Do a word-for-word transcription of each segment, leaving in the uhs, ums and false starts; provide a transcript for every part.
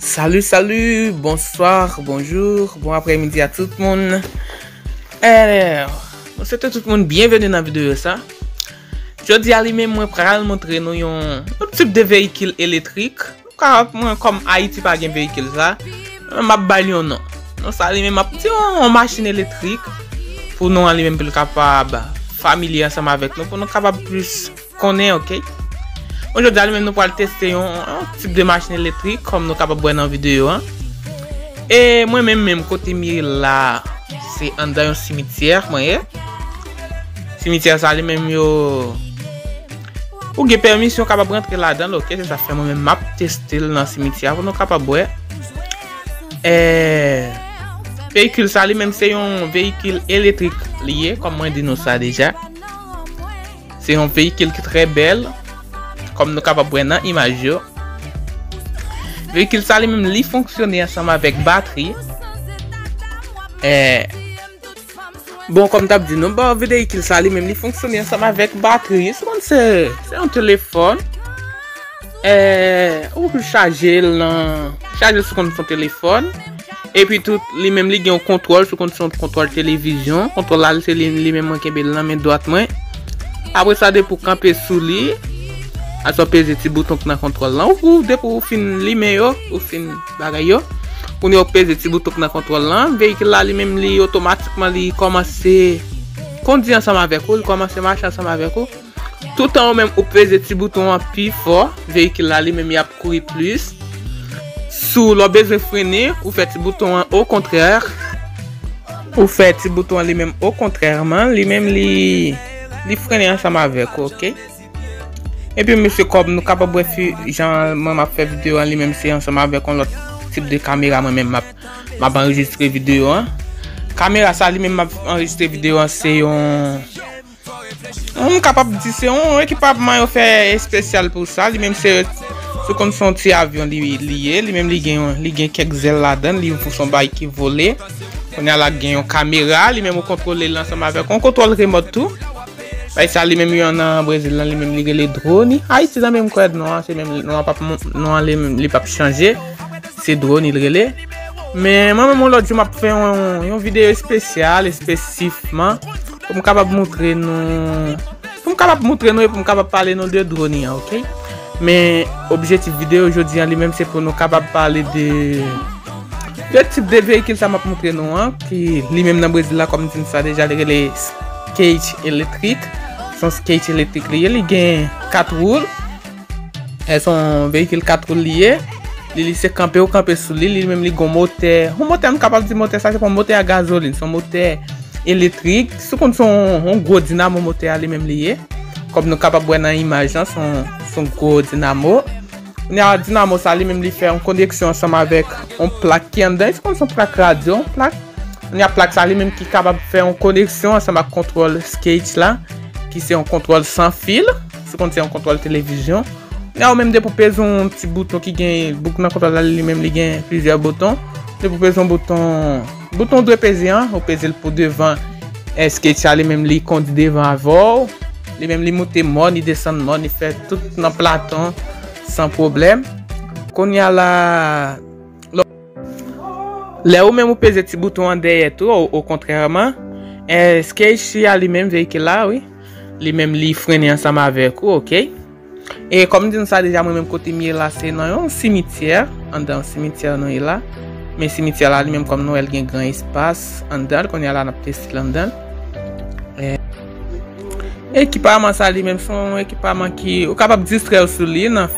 Salut, salut, bonsoir, bonjour, bon aprèmidi a tout moun. Eh, mwen swete tout moun byenveni nan videyo sa. Jodi a li menm mwen pral montre nou yon, yon tip de veyikil eletrik. Ka mwen kòm Ayiti pa gen veyikil sa, m ap ba l yon non. Non sa li menm m ap di yon, yon machin eletrik pou nou an li menm pou l kapab familye ansanm avèk nou, pou nou kapab plis konnen, oke? Bon, jodi a li menm nou pral teste yon, yon tip de machin eletrik, kòm nou kapab wè nan videyo an. E mwen menm, menm kote m ye la, se anndan yon simityè mwen ye. Simityè sa li menm yo, ou gen pèmisyon kapab rantre ladan l, oke? Se sa fè mwen menm m ap teste l nan simityè a pou nou kapab wè. Eh, veyikil sa li menm se yon veyikil eletrik li ye, kòm mwen di nou sa deja. Se yon veyikil ki trè bèl, kòm nou kapab wè nan imaj yo. Veyikil sa li menm li fonksyone ansanm avèk batri. Eh, bon, kòm m t ap di nou, bon, veyikil sa li menm li fonksyone ansanm avèk batri. Se konn se, se yon telefòn. Eh, ou chaje l nan, chaje l sou konn se yon telefòn. Epi tou, li menm li gen yon kontwòl, sou konn se yon kontwòl televizyon. Kontwòl la, se li, li menm mwen kenbe l nan men dwat mwen. Apre sa, depi w kanpe sou li, a sa w peze ti bouton k nan kontwòl lan. Ou, ou, depi w fin limen yo, ou fin bagay yo. Kounye a w peze ti bouton k nan kontwòl lan. Veyikil la, li menm, li otomatikman, li kòmanse kondi ansanm avèk ou, li kòmanse mache ansanm avèk ou. Toutan ou menm ou peze ti bouton an pi fò, veyikil la li menm y ap kouri plis. Si w bezwen frennen, ou fè ti bouton an okontrè. Ou fè ti bouton an li menm okontrèman, li menm li, li frennen ansanm avèk ou, oke? Epi mesye kòm nou kapab wè fi, jan mwen m ap fè videyo an li menm se ansanm avèk yon lòt tip de kamera mwen menm m ap, m ap anrejistre videyo an. Kamera sa li menm m ap anrejistre videyo an se yon M kapab di se yon ekipman yo fè espesyal pou sa. Li menm se, se konn se yon ti avyon li, li ye. Li menm li gen, li gen kèk zèl ladan l. Li se yon bagay ki vole. Kounye a la gen yon kamera. Li menm ou kontwole l ansanm avèk yon kontwòl remòt tou. Bagay sa li menm yo nan Brezil lan, li menm li rele drone. Ayiti zanmi m kwè non an, se menm non an p ap, non an li, li p ap chanje. Se drone li rele. Men mwen menm yon lòt jou m ap fè yon, yon videyo espesyal, espesifman, pou m kapab montre nou, pou m kapab montre nou e pou m kapab pale nou de drone an, oke? Men objektif videyo jodi an li menm se pou nou kapab pale de, de tip de veyikil sa m ap montre nou an, ki li menm nan Brezil la, kòm m di n sa deja, li rele skate eletrik. Se yon skate eletrik li ye, li gen kat wou. E se yon veyikil kat wou li ye. Li, li se kanpe ou kanpe sou li. Li menm li gon motè. Yon motè, m kapab di motè sa, se pa yon motè a gazolin. Se yon motè eletrik. Si w konn se yon, yon gwo dinamo motè a li menm li ye. Kòm nou kapab wè nan imaj lan, se yon, se yon gwo dinamo. Kounye a dinamo sa li menm li fè yon koneksyon ansanm avèk yon plak ki anndan. Si w konn se yon plak radyo, yon plak. Kounye a plak sa li menm ki kapab fè yon koneksyon ansanm ak kontwòl skate la, ki se yon kontwòl san fil. Si w konn se yon kontwòl televizyon. Kounye a ou menm depi w peze yon ti bouton ki gen bouk nan kontwòl la, li menm li gen plizyè bouton. Depi w peze yon bouton, bouton w dwe peze an, ou peze l pou devan. Eske sa li menm li kondi devan avè w? Li menm li moute mòn, li desann mòn, li fè tout nan platon san pwoblèm. Kounye a la, lè ou menm ou peze ti bouton an dèyè tou, o, okontrèman, eske isi a li menm veyikil la, wi, li menm li frennen ansanm avèk ou, oke? E kòm m di nou sa deja, mwen menm kote m ye la, se nan yon simityè, anndan yon simityè nou ye la. Men simityè la, li menm kòm nou wè l gen gran espas anndan l, kounye a la n ap teste l anndan l. E, ekipman sa li menm, se yon ekipman ki, ou kapab distrè w sou li nan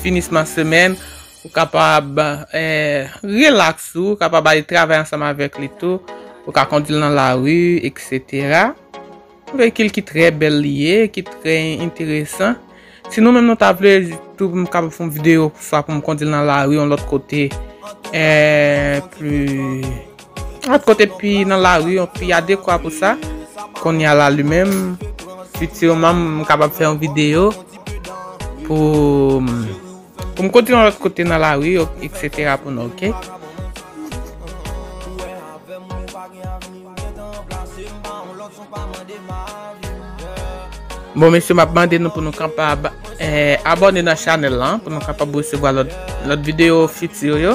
finisman semèn, ou kapab, eh, rilaks ou, ou kapab al travay ansanm avèk li tou, ou ka kondi l nan lari, etsetera. Yon veyikil ki trè bèl li ye, ki trè enteresan. Si nou menm nou ta vle tou pou m kapab fè yon videyo, swa pou m kondi l nan lari, yon lòt kote, eh, pli, yon lòt kote pi nan lari, yon pi adekwa pou sa. Kounye a la li menm, fitirman, m kapab fè yon videyo pou, pou m kondi yon lòt kote nan lari, etsetera pou nou, oke? Bon, mesye, m ap mande nou pou nou kapab, eh, abòne nan chanèl lan pou nou kapab resevwa lòt, lòt videyo fiti yo.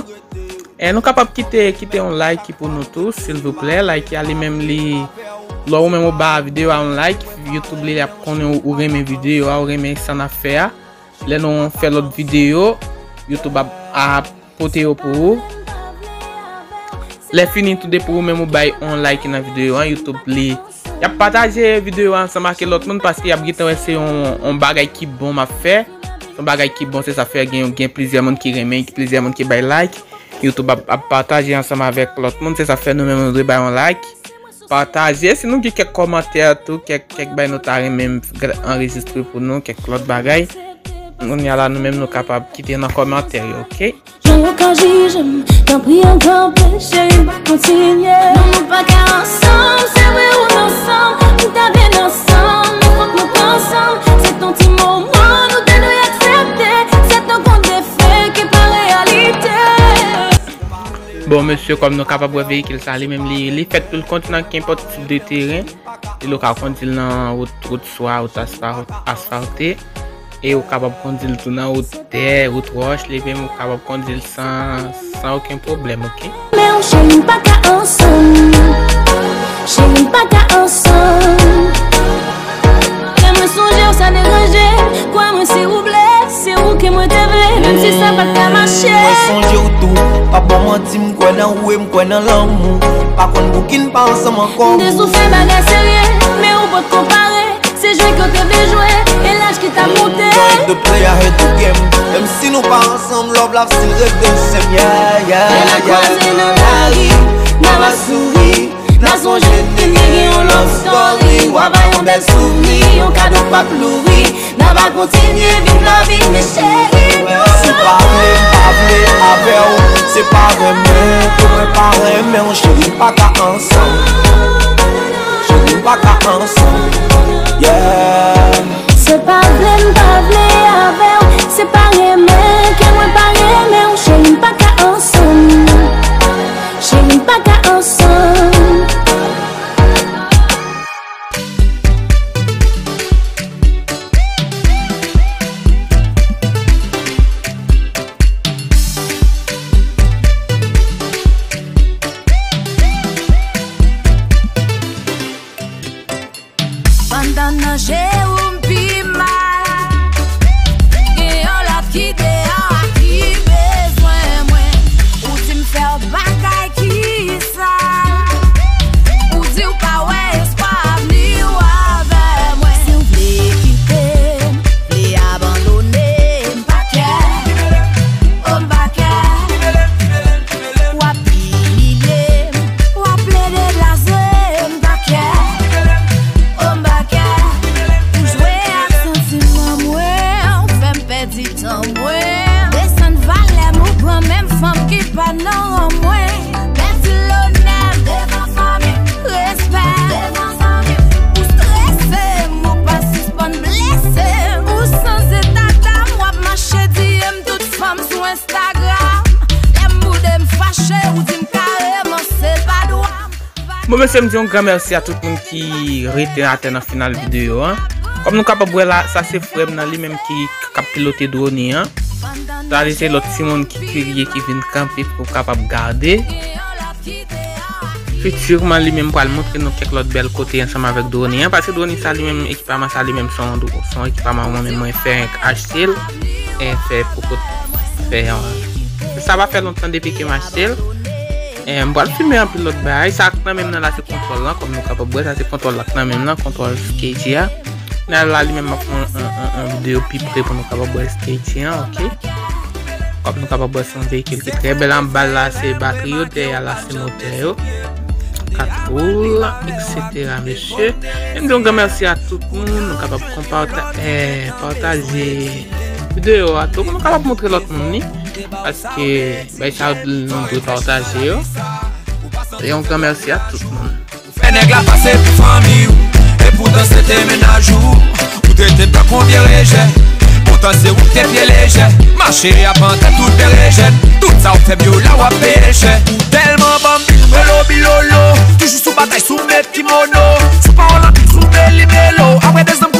Eh, nou kapab kite, kite yon like pou nou tou, silvouplè. Like a li menm li, lè ou menm ou ba videyo a yon like, YouTube li ap konnen ou, ou renmen videyo a, ou renmen sa n ap fè a. Lè nou fè lòt videyo, YouTube ap, ap pote yo pou ou. Lè fini tou depi ou menm ou bay yon like nan videyo an, YouTube li, y ap pataje videyo an ansanm ak lòt moun paske y ap gentan wè se yon, yon bagay ki bon m ap fè. Se yon bagay ki bon, se sa fè gen, gen plizyè moun ki renmen, plizyè moun ki bay like. YouTube ap, ap pataje ansanm avèk lòt moun, se sa fè nou menm nou dwe bay yon like. Pataje, si nou gen kèk kòmantè tou, kèk, kèk bagay nou ta renmen m gra-, anrejistre pou nou, kèk lòt bagay. Kounye a la, nou menm nou kapab kite nan kòmantè yo, oke? Jan yo ka jije m, tanpri an kanpe, cheri, m pa kontinye. Non, nou pa ka ansanm, se vre ou m ansanm, m ta vle n ansanm, men fòk nou pa ansanm. Se t yon ti moman, nou te dwe aksepte, se t yon kont de fè ki pa reyalite. Bon, mesye, kòm nou kapab wè veyikil sa, li menm, li, li fèt pou l kondui nan kenpòt tip de teren. Li, ou ka kondui l nan wout, wout swa, wout asfa-, asfalte. E ou kapab kondui l tou nan wout tè, wout wòch, li menm ou kapab kondui l san, san okenn pwoblèm, oke? Men w cheri, m pa ka ansanm. Cheri, m pa ka ansanm. Lè mwen sonje w, sa deranje m. Kwè mwen, se ou vle, se ou ke mwen te vle, menm si sa pa t ka mache. Mwen sonje w tou, pa ban manti, m kwè nan ou e m kwè nan lanmou. Pa konn pouki n pa ansanm ankò. M te soufè bagay serye, men ou potko pare. Se jwe ke w te vle jwe, e laj ki t ap monte. Join the play, I hate the game. Menm si nou pa ansanm, love la still rete senp, yeah, yeah, yeah. Lè n ap kwaze nan lari, n a va souri, n a sonje n te gen yon love story. W a bay yon bèl souvni, yon kado k p ap louri. N a va kontinye viv lavi, men cheri, nou. Si pa vle, m pa vle avè w, se pa renmen ke mwen pa renmen w, cheri, m pa ka ansanm. Cheri, m pa ka ansanm. Yeah. Se pa vle m pa vle avè w, se pa renmen ke mwen pa renmen w, cheri, m pa ka ansanm. Cheri, m pa ka ansanm. Pandan nan je ou m pi mal, gen yon lòt ki deyò a ki bezwen mwen. Ou di m fè yon bagay ki sal, ou di w pa wè espwa avni w avè mwen. Si w vle kite m, vle abandone m, pa kè, o m pa kè. W ap imilye m, w ap plede blaze m, pa kè, o m pa kè. Ou jwe ak santiman mwen, ou fè m pèdi tan mwen. Desann valè m, ou pran menm fanm ki pa nan ran mwen. Pèdi lonè m devan fanmi, respè devan zanmi. Ou strese m, ou pa sispann blese m. Ou sanze dada m, w ap mache diye m tout fanm sou Instagram. Lè m boude, m fache, ou di m kareman se pa dwa m. Bon, mesye, m di yon gran mèsi a tout moun ki rete atè nan final videyo an. Kòm nou kapab wè la, sa se frè m nan, li menm ki k ap pilote drone an. Sa li se lòt timoun ki kirye ki vin kanpe pou kapab gade. Fitirman, li menm pral montre nou kèk lòt bèl kote ansanm avèk drone an, paske drone sa li menm, ekipaman sa li menm se yon dro-, se yon ekipaman mwen menm mwen fè, achte l, e fè pou kot fè yon. Sa pa fè lontan depi ke m achte l. E m pral filme anpil lòt bagay. Sa k nan men m nan la se kontwòl lan, kòm nou kapab wè, sa se kontwòl la k nan men m lan, kontwòl K G a. Nan la li menm m ap fè yon, yon, yon, yon videyo pi pre pou nou kapab wè K G a, oke? Kòm nou kapab wè se yon veyikil ki trè bèl, anba l la se batri yo, dèyè a la se motè yo, kat woul, etsetera, mesye. E m di yon gran mèsi a tout moun, nou kapab konpata-, eh, pataje videyo a tou, pou nou kapab montre lòt moun li, paske bay sa yo nou dwe pataje yo. E yon gran mèsi a tout moun. Fè nèg la pase pou fanmi w, epoutan se te mennaj ou. Ou trete m tankou vye rejè, poutan se ou k te pye lejè. Mache a pantan tout berejèn, tout sa w fè m yo la w ap peye chè. Ou tèlman ban m bik melo bilolo, toujou sou batay sou met kimono. Sou pawòl anpil sou meli melo, apre de zanm